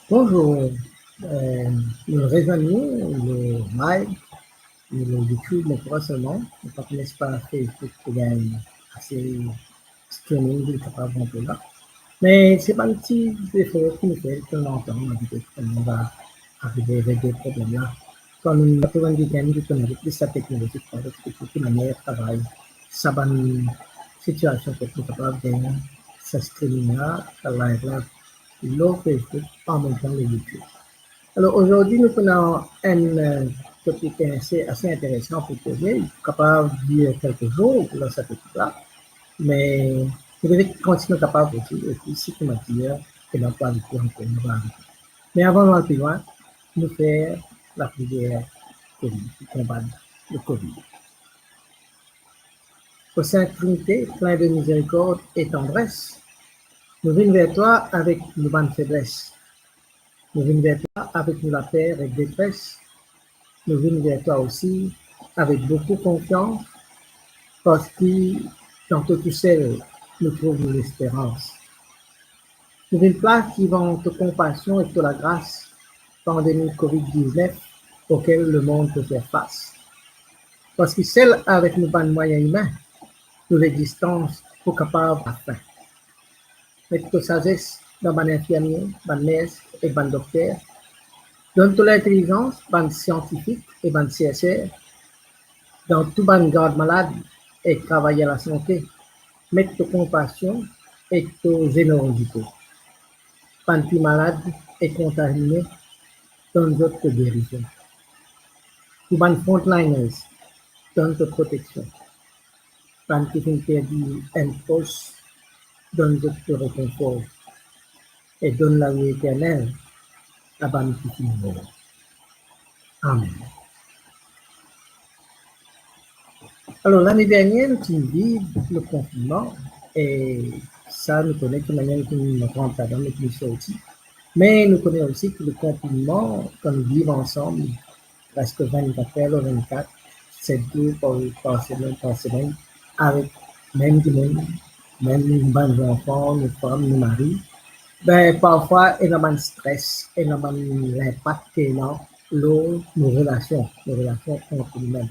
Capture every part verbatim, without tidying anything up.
Bonzour, euh, nou rezwenn nou, nou live, nou lor YouTube, me pa selman, nou pa koumans par Facebook pou gagn ase streaming pou kapav rant la. Me se bann ti zefor ki nou fer depi lontan, nou dir ki nou va arive regler problem la. Kan nou trouv enn dimoun ki kone plis sa teknolozi, ki manier travay sa bann sitiasion pou nou kapav gagn sa streaming la, sa live la, lor Facebook, an mem tan lor YouTube. Alor, azordi, nou pou ena enn, euh, topik ase, ase interesan pou koze, kapav dir kelke zour lor sa topik la, me nou pe kontigne kapav osi, epi si koumadir, ki nou pou arive ankor, nou va arive. Me avan nou al pli lwin, nou fer lapriyer COVID, pou konbat le COVID. O Sint Trinite, plin de mizerikord e tandres, nou vinn ver twa avek nou bann febles. Nou vinn ver twa avek nou laper ek detres. Nou vinn ver twa osi avek boukou konfians, parski dan to tousel nou trouv nou lesperans. Nou vinn plas devan to konpasion ek to lagras pandemi COVID diznef okel lemond pe fer fas. Parski sel avek nou bann mwayin imin, nou lexistans pou kapav lafin. Met to sazes dan bann infirmie, bann ners ek bann dokter. Donn to lintelizans bann siantifik e bann serser, dan tou bann gard malad ek travayer lasante. Met to konpasion ek to zenerozite. Bann ki malad e kontamine, donn zot to gerizon. Pou bann frontliners, donn to proteksion. Bann ki finn perdi enn pros, donn zot to rekonfor e donn lavi eternel a bann ki finn mor. Amen. Alor, lane dernie, nou ti viv le konfinnman, e sa, nou kone ki manier nou rant ladan, nou pli sorti. Me nou kone osi ki le konfinnman, kan nou viv ansam, preske vennkat er lor vennkat, set zour par, par semenn, par semenn, avek mem dimoun, mem nou bann zanfan, nou fam, nou mari, be, parfwa, ena bann stres, ena bann linpak ki ena lor nou relasion, nou relasion ant nou mem.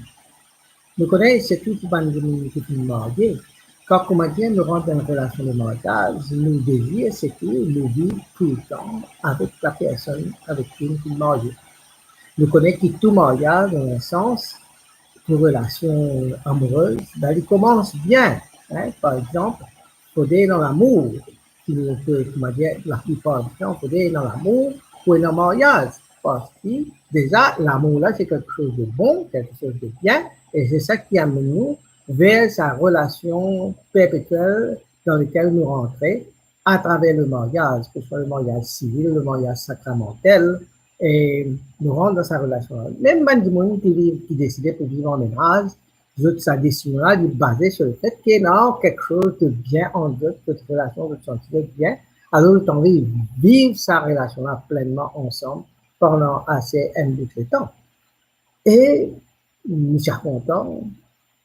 Nou kone, sirtou pou bann dimoun ki finn marye, kan koumadir nou rant dan enn relasion de maryaz, nou dezir se ki nou viv toultan avek lapersonn avek ki nou finn marye. Nou kone ki tou maryaz, dan enn sans, tou relasion amourez, be, li koumans bien, hein, par exanp, fode ena lamour, ki nou pe, koumadir, laplipar ditan, fode ena lamour pou ena maryaz, parski deza, lamour la, se kiksoz de bon, kiksoz de bien, e se sa ki amenn nou ver sa relasion perpetiel dan lekel nou rantre atraver le maryaz, ke swa le maryaz sivil, le maryaz sakramantel, e nou rant dan sa relasion la. Mem bann dimoun ki viv, ki deside pou viv an menaz, zot sa desizion la, li baze sir lefet ki ena kiksoz de bien ant zot, zot relasion, zot santi zot bien, alor zot anvi viv sa relasion la plennman ansam pandan ase enn bout letan. E nou ti a kontan,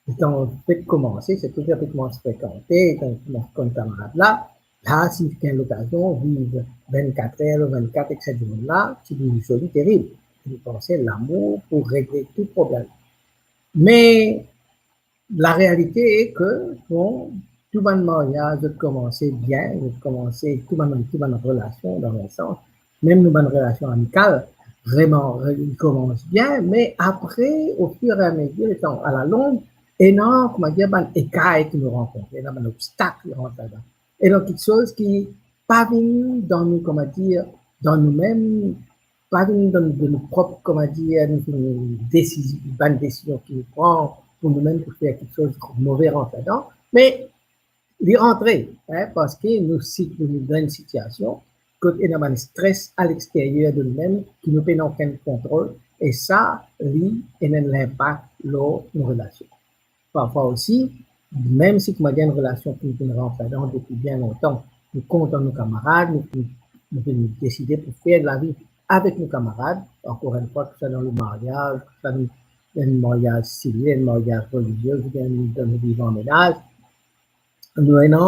letan fek koumanse, sirtou letan fek koumans frekante, letan koumans konn kamarad la, la, si gagn lokazion viv vennkat er lor vennkat ek sa dimoun la, ti pou zoli terib. Mo panse lamour pou regle tou problem. Me larealite e ke, bon, tou bann maryaz, zot koumanse bien, zot koumanse, tou bann, tou bann relasion, dan enn sans, mem nou bann relasion amikal, vreman, re-, li koumans bien, me apre, ofiramedir letan, alalong, ena, koumadir, bann ekar ki nou rankontre, ena bann obstak ki rant ladan. Ena kiksoz ki pa vinn dan nou, koumadir, dan nou mem, pa vinn dan nou, dan nou prop, koumadir, nou, nou desiz-, bann desizion ki nou pran pou nou mem pou fer kiksoz move rant ladan, me li rantre, hein, parski nou sit-, nou dan enn sitiasion kot ena bann stres a lexteryer de nou mem ki nou pena okenn kontrol, e sa, li ena enn linpak lor nou relasion. Parfwa osi, mem si koumadir enn relasion ki nou finn rant ladan depi bien lontan, nou kontan nou kamarad, nou, nou, nou finn deside pou fer lavi avek nou kamarad, ankor enn fwa, ki swa dan le maryaz, ki swa dan enn maryaz sivil, enn maryaz relizie, oubien nou, nou viv an menaz, nou ena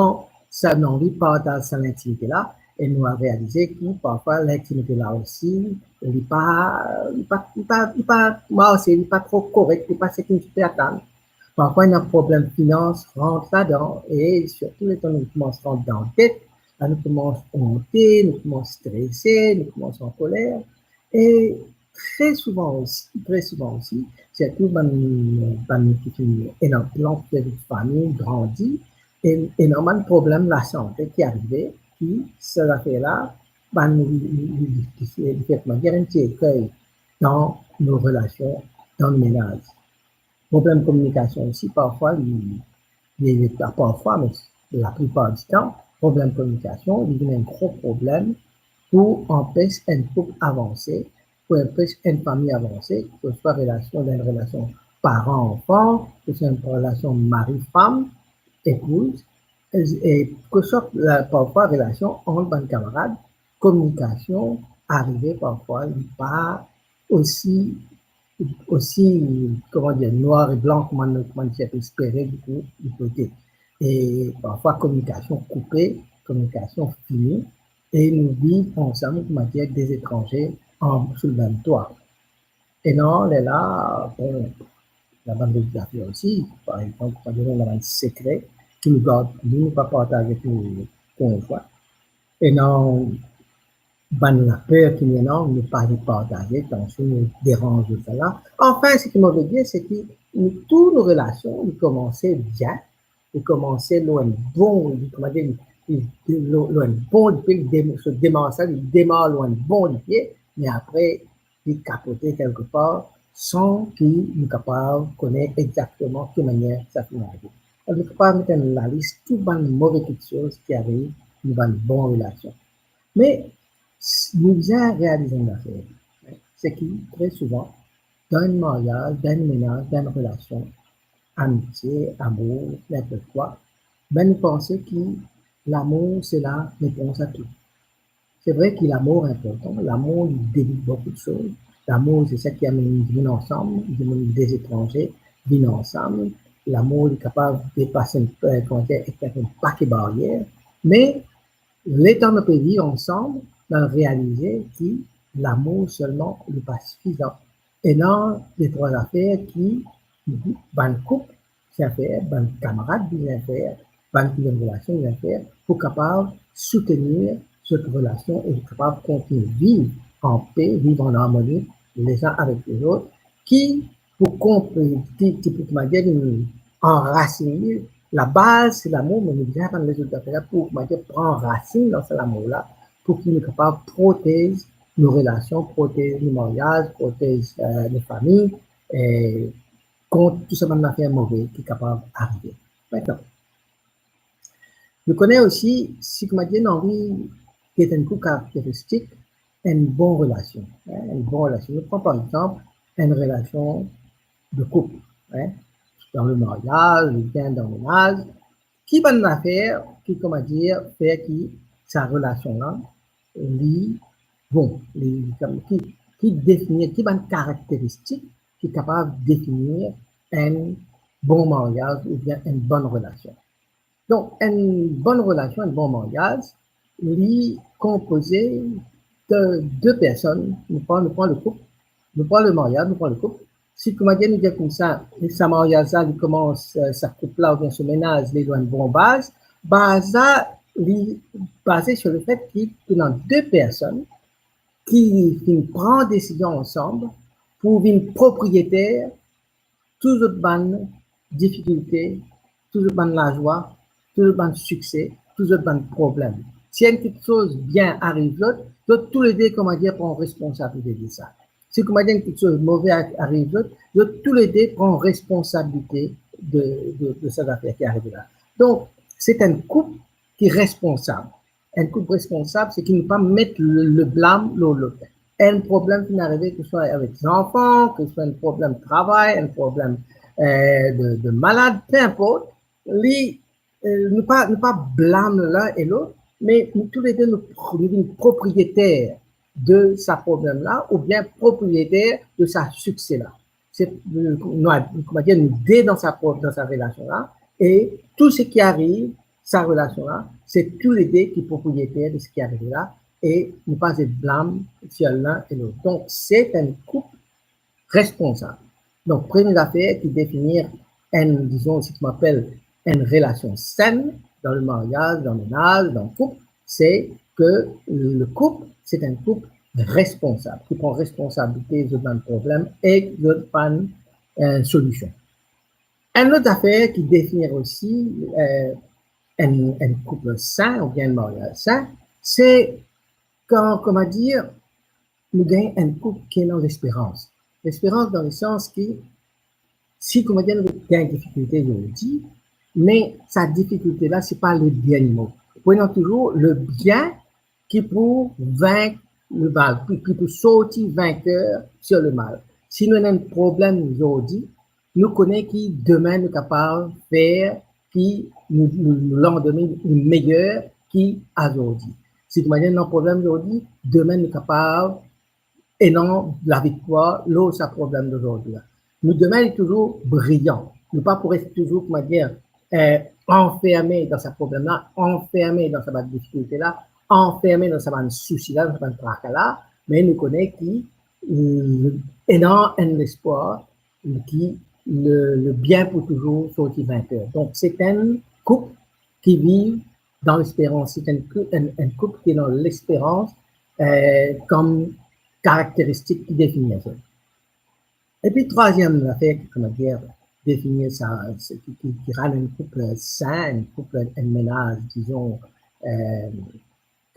sa, nou anvi partaz sa lintimite la, E nou a realize ki parfwa ler ki nou pe la osi, li pa, li pa, li pa, li pa marse, li pa tro korek, li pa seki nou ti pe atann. Parfwa ena problem finans rant ladan, e sirtou letan nou koumans rant dan det, la nou koumans onte, nou koumans strese, nou koumans ankoler. E tre souvan osi, tre souvan osi, sirtou bann, bann ki finn ena plan pou fer zot fami grandi, e, e ena bann problem lasante ki arive, ki sa zafer la, bann, li, li, li, li, li fer kouma dir enn ti ekey dan nou relasion, dan nou menaz. Problem kominikasion osi, parfwa li, li, li, pa parfwa, me laplipar ditan, problem kominikasion, li vinn enn gro problem pou anpes enn koup avanse, pou anpes enn fami avanse, ke swa relasion, dan enn relasion paran-anfan, ke swa enn relasion mari-fam, epouz, e, e ke swa la, parfwa relasion ant bann kamarad, kominikasion arive parfwa li pa osi, osi, kouma dir, nwar e blan, kouma nou, kouma nou ti pe espere, dikou, li pou ete. E parfwa kominikasion koupe, kominikasion fini, e nou viv ansam, kouma dir, de etranze an, sou le mem twa. E non, lerla, bon, ena bann lot zafer osi, par exanp, kouma dir, ena bann sekre ki nou gard pou nou, nou pa partaz avek nou konzwin. E non, bann laper ki nou ena, nou pa le partaze, tansion nou deranz zot la. Anfin, seki mo ve dir, seki nou, tou nou relasion, li koumanse bien, li koumanse lor enn bon, li, kouma dir, li, li, lor, lor enn bon lipie, li dem-, so demars la, li demar lor enn bon lipie, me apre, li kapote kelkepar, san ki nou kapav kone exakteman ki manier sa finn arive. Nou kapav met enn lalis tou bann move kiksoz ki ariv nou bann bon relasion. Me s-, nou bizin realize enn zafer, seki tre souvan, dan enn maryaz, dan enn menaz, dan enn relasion, amitie, amour, ninport kwa, be nou panse ki lamour se la repons a tou. Se vre ki lamour inportan, lamour li devid boukou de soz, lamour se sa ki amenn dimoun ansam, dimoun de etranze vinn ansam, lamour li kapav depas enn, eh, kouma dir, enn pake baryer, me letan nou pe viv ansam, nou al realize ki lamour selman li pa sifizan. Ena de trwa zafer ki bann koup bizin fer, bann kamarad bizin fer, bann ki dan relasion bizin fer, pou kapav soutenir zot relasion e kapav kontinie viv an pe, viv an armoni lezin avek lezot, ki pou konp-, ki, ki pou, kouma dir, anrasinn li. Labaz se lamour, me nou bizin aprann lezot zafer la pou, kouma dir, pran rasinn dan sa lamour la, pou ki nou kapav protez nou relasion, protez nou maryaz, protez, eh, nou fami, eh, kont tou sa bann zafer move ki kapav arive. Aster, nou kone osi, si, kouma dir, nou anvi get enn kou karakteristik enn bon relasion, eh, enn bon relasion. Nou pran, par exanp, enn relasion de koup, eh, dan le maryaz, oubien dan menaz, ki bann zafer ki, kouma dir, fer ki sa relasion la, li bon, li, li, ki, ki definir, ki bann karakteristik ki kapav definir enn bon maryaz oubien enn bonn relasion. Donk, enn bonn relasion, enn bon maryaz, li konpoze de de personn. Nou pran, nou pran le koup, nou pran le maryaz, nou pran le koup. Si, kouma dir, nou dir koumsa, sa maryaz la, li koumans, eh, sa koup la, oubien se menaz, li lor enn bon baz, baz la, li baze sur le fet ki ena de personn ki finn pran desizion ansam pou vinn propriyeter tou zot bann difikilte, tou zot bann lazwa, tou zot bann sikse, tou zot bann problem. Si enn kiksoz bien ariv zot, zot toulede, kouma dir, pran responsabilite de sa. Si, kouma dir, enn kiksoz move a-, ariv zot, zot toulede pran responsabilite de, de, de sa zafer ki arive la. Donk, se enn koup ki responsab. Enn koup responsab, se ki nou pa met le, le blam lor lot. Enn problem finn arive, ke swa avek zanfan, ke swa enn problem travay, enn problem, eh, de, de malad, pe inport, li, eh, nou pa, nou pa, blam linn e lot, me nou toulede nou pro-, nou vinn propriyeter de sa problem la, oubien propriyeter de sa sikse la. Se, eh, nou, kouma dir, nou de dan sa pro-, dan sa relasion la, e tou seki ariv, sa relasion la, se toulede ki propriyeter de seki arive la, e nou pa zet blam sir linn e lot. Donk, se enn koup responsab. Donk, premie zafer ki definir enn, dizon, seki mo apel enn relasion senn dan le maryaz, dan le menaz, dan le koup, se ke le koup, se enn koup responsab, ki pran responsabilite zot bann problem ek zot bann, eh, solision. Enn lot zafer ki definir osi, eh, enn, enn koup sin oubien enn maryaz sin, se kan, kouma dir, nou gagn enn koup ki ena lesperans. Lesperans dan lesans ki, si, kouma dir, nou gagn difikilte zordi, me sa difikilte la, se pa le dernie mo. Pou ena touzour le bien ki pou vink le mal, ki, ki pou sorti vinker sir le mal. Si nou ena enn problem zordi, nou kone ki demin nou kapav fer ki nou, nou, nou landime li meyer ki azordi. Si nou ena enn problem zordi, demin nou kapav ena laviktwar lor sa problem dozordi la. Nou demin li touzour briyan. Nou pa pou res touzour, kouma dir, eh, anferme dan sa problem la, anferme dan sa bann difikilte la, anferme dan sa bann sousi la, dan sa bann traka la, me nou kone ki, eh, ena enn lespwar ki le, le bien pou touzour sorti vinker. Donk, se enn koup ki viv dan lesperans, se enn kou-, enn, enn koup ki ena lesperans, eh, kom karakteristik ki definir sa. Epi trwaziem zafer ki, kouma dir, definir sa, se ki, ki, ki rann enn koup, eh, sin, enn koup, enn menaz, dizon, eh,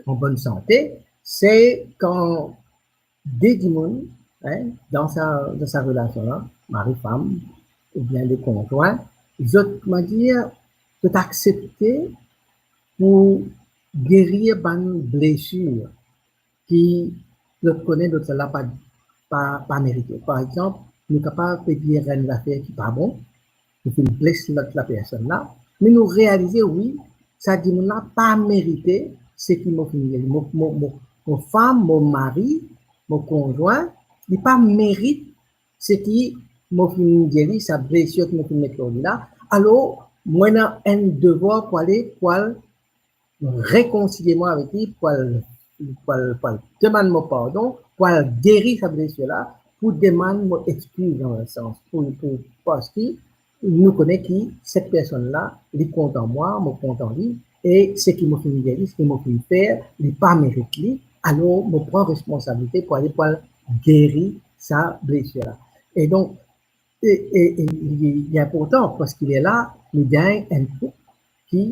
an bonn sante, se kan de dimoun, hein, dan sa, dan sa relasion la, mari, fam, oubien de konzwin, zot, kouma dir, zot aksepte pou gerir bann blesir ki zot kone lot la pa, pa, pa merite. Par exanp, nou kapav pe dir enn zafer ki pa bon, nou finn bles lot lapersonn la, me nou realize, wi, sa dimoun la pa merite seki mo finn dir li. Mo, mo, mo, mo fam, mo mari, mo konzwin, li pa merit seki mo finn dir li, sa blesir ki mo finn met lor li la. Alor, mo ena enn devwar pou ale, pou al rekonsilie mwa avek li, pou al, pou al, pou al demann mo pardon, pou al geri sa blesir la, pou demann mo exkiz dan enn sans, pou, pou, parski nou kone ki set personn la, li kontan mwa, mo kontan li, e seki mo finn dir li, seki mo finn fer, li pa merit li, alor mo pran responsabilite pou ale, pou al geri sa blesir la. E donk, e, e, e li, li inportan parski lerla nou gagn enn koup ki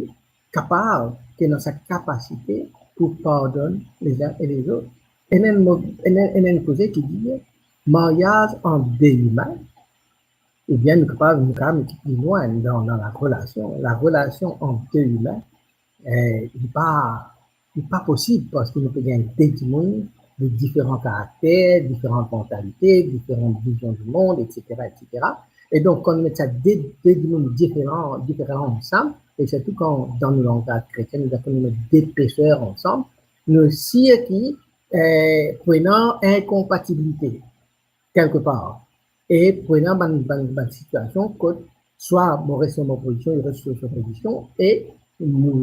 kapav, ki ena sa kapasite pou pardonn lezin e lezot. Ena enn mo-, ena enn, ena enn koze ki dir, maryaz ant de imin, oubien nou kapav, nou kapav met li pli lwin dan, dan larelasion, larelasion ant de imin, eh, li pa, li pa posib parski nou pe gagn de dimoun de diferan karakter, diferan mantalite, diferan vizion di mond, etsetera, etsetera. E donk, kan nou met sa de, de dimoun diferan, diferan ansam, e sirtou kan dan nou langaz kretien, nou dir kan nou met de peser ansam, nou sir ki, eh, pou ena inkonpatibilite kelke par. E pou ena bann, bann, bann sitiasion kot swa mo res lor mo pozision, li res lor so pozision, e nou,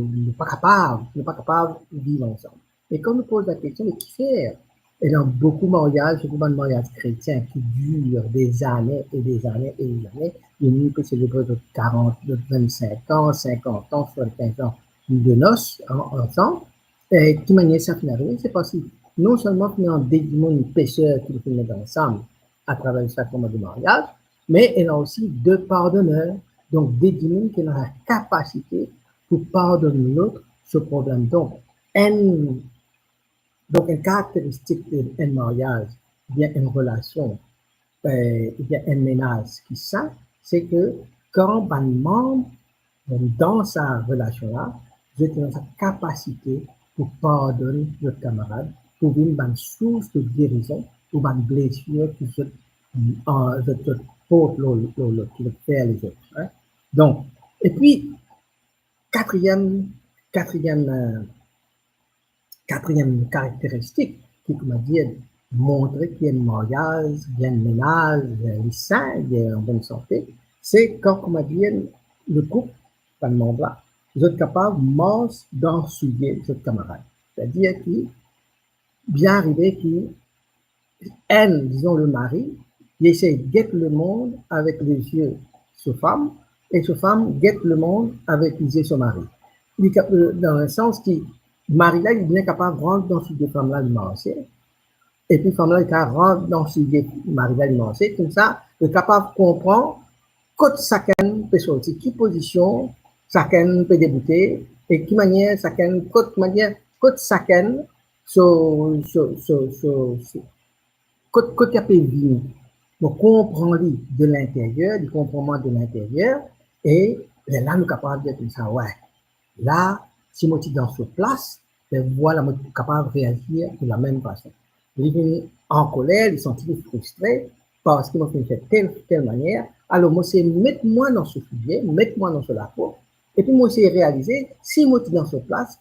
nou pa kapav, nou pa kapav viv ansam. E kan nou poz lakestion, me kifer? Ena boukou maryaz, sirtou bann maryaz kretien ki dir dezane e dezane e dezane, e nou pe selebre zot karant, zot vennsenk an, sinkant an, swasannkinz an de nos an-, ansam. E ki manier sa finn arive? Se parski non selman finn ena de dimoun peser ki finn met ansam atraver sakraman di maryaz, me ena osi de pardoner, donk de dimoun ki ena lakapasite pou pardonn lot so problem. Donk, enn, donk enn karakteristik de enn maryaz, oubien enn relasion, eh, oubien enn menaz ki sin, se ke kan bann manm dan sa relasion la, zot ena sa kapasite pou pardonn zot kamarad, pou vinn bann sours de gerizon pou bann blesir ki zot, ah, zot, zot port lor, lor, lor, ki zot fer lezot, hein. Donk, epi, katriem, katriem, eh, katriem karakteristik ki, kouma dir, montre ki enn maryaz, oubien enn menaz, eh, li sin, li an bonn sante, se kan, kouma dir, le koup, bann manm la, zot kapav mars dan soulie zot kamarad. Setadir ki bien arive ki enn, dizon, lemari, li esey get lemond avek lezie so fam, e so fam get lemond avek lezie so mari. Li ka-, dan sans ki mari la, li bien kapav rant dan soulie fam la, li marse, epi fam la, li kapav rant dan soulie mari la, li marse. Koumsa, li kapav konpran kot sakenn pe sorti, ki pozision sakenn pe deboute, e ki manier sakenn, kot manier, kot sakenn so, so, so, so, so, kot, kot li pe vini. Mo konpran li de linteryer, li konpran mwa de linteryer, e lerla nou kapav dir koumsa, we, la, si mo ti dan so plas, be vwala, mo ti kapav reazir de lamem fason. Li vinn ankoler, li santi li fristre, parski mo finn fer tel, tel manier. Alor, mo sey met mwa dan so soulie, met mwa dan so lapo, epi mo sey realize, si mo ti dan so plas,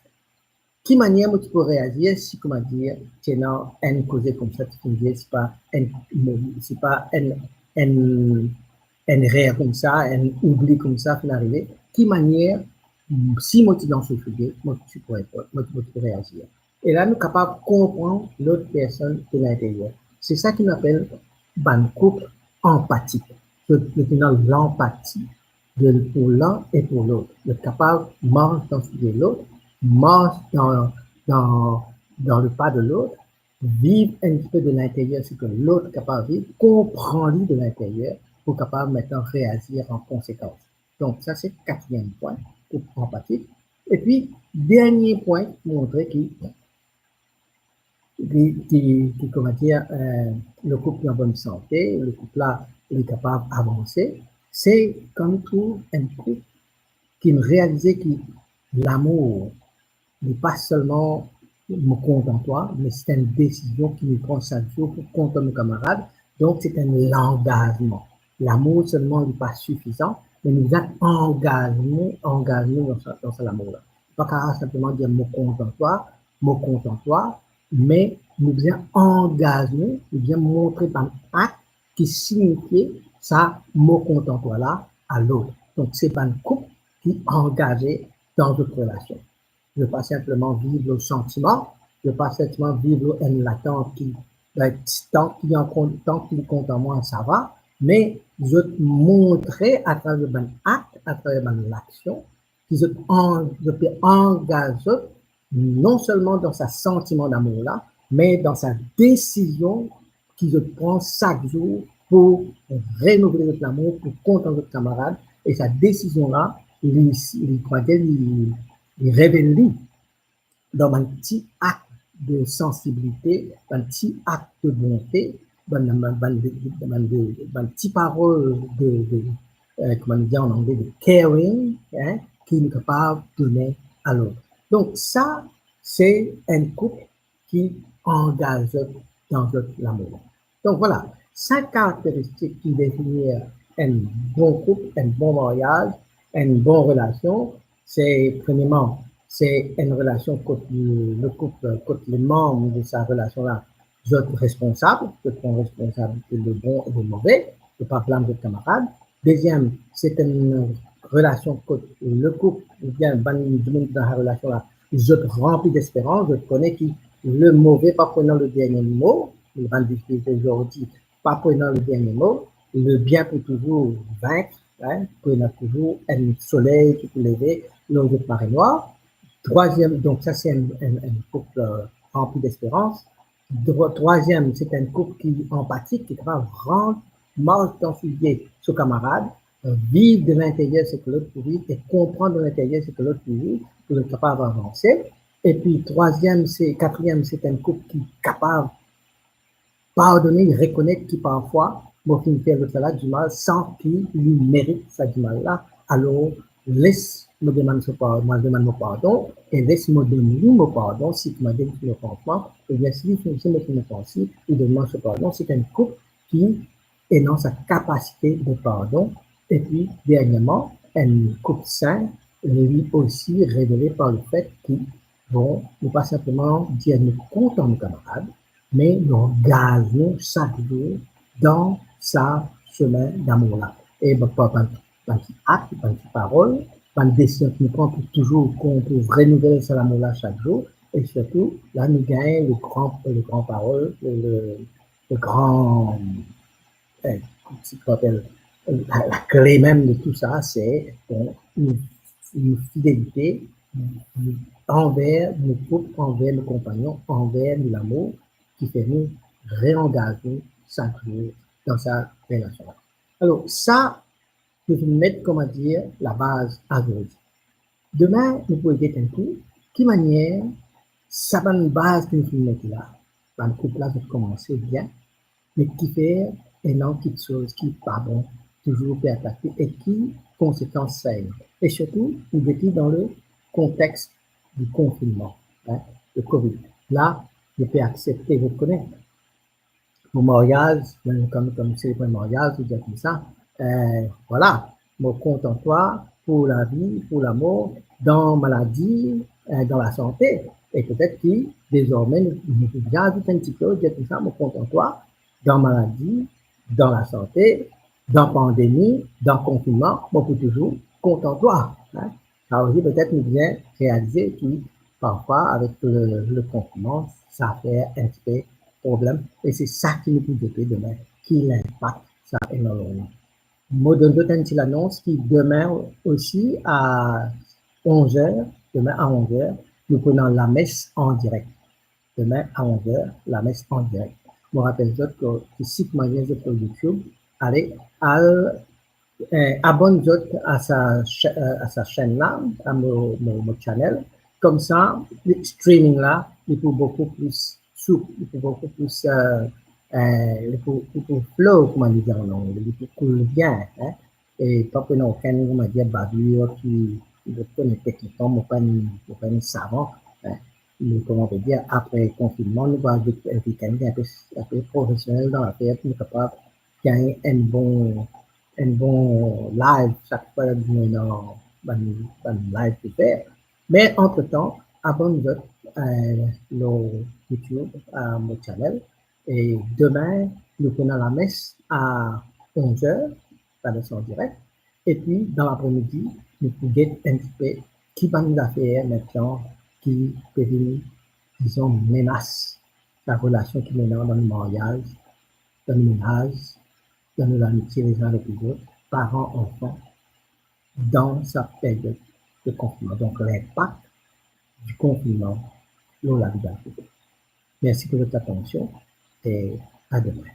ki manier mo ti pou reazir si, kouma dir, ti ena enn koze koumsa ti finn dir, sipa enn, sipa enn, enn, enn erer koumsa, enn oubli koumsa finn arive, ki manier, si mo ti dan so soulie, mo ti pou, mo ti pou reazir. E la, nou kapav konpran lot personn de linteryer. Se sa ki nou apel bann koup anpatik. Zot, zot ena lanpati de, pou lin e pou lot. Zot kapav mars dan soulie lot, mars dan, dan, dan lepa de lot, viv enn tipe de linteryer seki lot kapav viv, konpran li de linteryer pou kapav aster reazir an konsekans. Donk, sa se katriem pwin, koup anpatik. Epi, dernie pwin, montre ki, ki, ki, ki, kouma dir, eh, lekoup li an bonn sante, lekoup la, li kapav avanse, se kan nou trouv enn koup ki realize ki lamour, li pa selman mo kontan twa, me se enn desizion ki nou pran sak zour pou kontan nou kamarad. Donk, se enn langazman. Lamour selman, li pa sifizan, me nou bizin angaz nou, angaz nou dan sa, dan sa lamour la. Pa kapav sinpleman dir mo kontan twa, mo kontan twa, me nou bizin angaz nou, nou bizin montre bann ak ki sinifie sa mo kontan twa la a lot. Donk, se bann koup ki angaze dan zot relasion. Zot pa sinpleman viv lor santiman, zot pa sinpleman viv lor enn latant ki, be, tanki li kontan mwa, sa va, me zot montre atraver bann ak, atraver bann laksion, ki zot an-, zot pe angaz zot non selman dan sa santiman lamour la, me dan sa desizion ki zot pran sak zour pou renouvle zot lamour, pou kontan zot kamarad. E sa desizion la, li, li, kouma dir, li, li revel li dan bann ti ak de sansibilite, bann ti ak de bonte, bann, bann, bann, bann, bann ti parol de, de, eh, kouma nou dir an angle, de caring, hein, ki nou kapav done a lot. Donk, sa, se enn koup ki angaz zot dan zot lamour. Donk, vwala, sink karakteristik ki definir enn bon koup, enn bon maryaz, enn bon relasion. Se, premierman, se enn relasion kot le, le koup, kot lemanm de sa relasion la, zot responsab, zot pran responsabilite le bon e le move, zot pa blam zot kamarad. Deziem, se enn relasion kot le koup oubien bann dimoun dan sa relasion la, zot ranpli desperans, zot kone ki le move pa pou ena le dernie mo, bann difikilte zordi pa pou ena le dernie mo, le bien pou touzour vink, hein, pou ena touzour enn soley ki pou leve lor zot marenwar. Trwaziem, donk sa se enn, enn, enn koup, eh, ranpli desperans. Trwa-, trwaziem, se enn koup ki anpatik, ki kapav rant, mars dan soulie so kamarad, viv de linteryer seki lot pou viv e konpran de linteryer seki lot pou viv, pou zot kapav avanse. Epi trwaziem, se, katriem, se enn koup ki kapav pardone, rekonet ki parfwa mo finn fer lot la dimal san ki li merit sa dimal la. Alor, les mo demann so par-, mo demann mo pardon, e les mo donn li mo pardon, si mo donn li mo pardon, oubien si li finn, si mo finn ofanse, li donn mwa so pardon. Se enn koup ki ena sa kapasite de pardon. Epi, dernierman, enn koup sin, li osi revele par lefet ki, bon, nou pa sinpleman dir nou kontan nou kamarad, me nou angaz nou sak zour dan sa semin lamour la. E bann, bann, bann ti ak, bann ti parol, bann desizion ki nou pran pou touzour, pou, pou renouvel sa lamour la sak zour, e sirtou, la nou gagn le gran, le gran parol, le, le, le gran, eh, kouma ti apel, la, lakle mem de tou sa, se, bon, nou, nou fidelite anver nou koup, anver nou konpagnon, anver nou lamour, ki fer nou reangaz nou sak zour dan sa relasion la. Alor, sa, nou finn met, kouma dir, labaz azordi. Demin, nou pou get enn kou, ki manier sa bann baz ki nou finn mete la, bann koup la, zot koumanse bien, me ki fer ena kiksoz ki pa bon, touzour pe atak li, e ki konsekans sa ena. E sirtou, nou get li dan le kontex di konfinnman, hein, le covid. La, nou pe aksepte, zot kone, pou maryaz, dan le ka, kan nou selebre maryaz, nou dir koumsa, eh, vwala, mo kontan twa pou lavi, pou lamor, dan maladi, eh, dan lasante. E petet ki, dezorme, nou, nou pou bien azout enn ti kiksoz, dir koumsa, mo kontan twa dan maladi, dan lasante, dan pandemi, dan konfinnman, mo pou touzour kontan twa, hein. Sa osi, petet nou bizin realize ki parfwa, avek le, le konfinnman, sa fer enn tipe problem. E se sa ki nou pou gete demin, ki linpak sa ena lor nou. Mo donn zot enn ti lanons ki demin osi a onz er, demin a onz er, nou pou ena lames an direk. Demin a onz er, lames an direk. Mo rapel zot ki, ki si koumadir zot lor YouTube, ale, al, eh, abonn zot a sa cha-, eh, a sa chaîne la, a mo, mo, mo channel. Koumsa, li, streaming la, li pou boukou pli soup, li pou boukou pli, eh, eh, li pou, li pou flow, kouma nou dir an angle, li pou koul bien, hein. E pa pou ena okenn, kouma dir, bavir ki, zot kone teknikman, mo pa enn, mo pa enn savan, hein. Me kouma pe dir, apre konfinnman, nou va vinn, eh, vinn enn pe, enn pe profesionel dan lafer, pou nou kapav gagn enn bon, enn bon live sak fwa nou ena bann, bann live pou fer. Me antretan, abonn zot, eh, lor YouTube, a mo channel. E demin, nou pou ena lames a onz er, lames an direk. Epi, dan lapremidi, nou pou get enn tipe ki bann zafer mintnan ki pe vinn, dizon, menas larelasion ki nou ena dan nou maryaz, dan nou menaz, dan nou lamitie lezin avek lezot, paran, anfan, dan sa peryod de konfinnman. Donk, linpak di konfinnman lor lavi dan koup. Mersi pou zot atansion e a demin.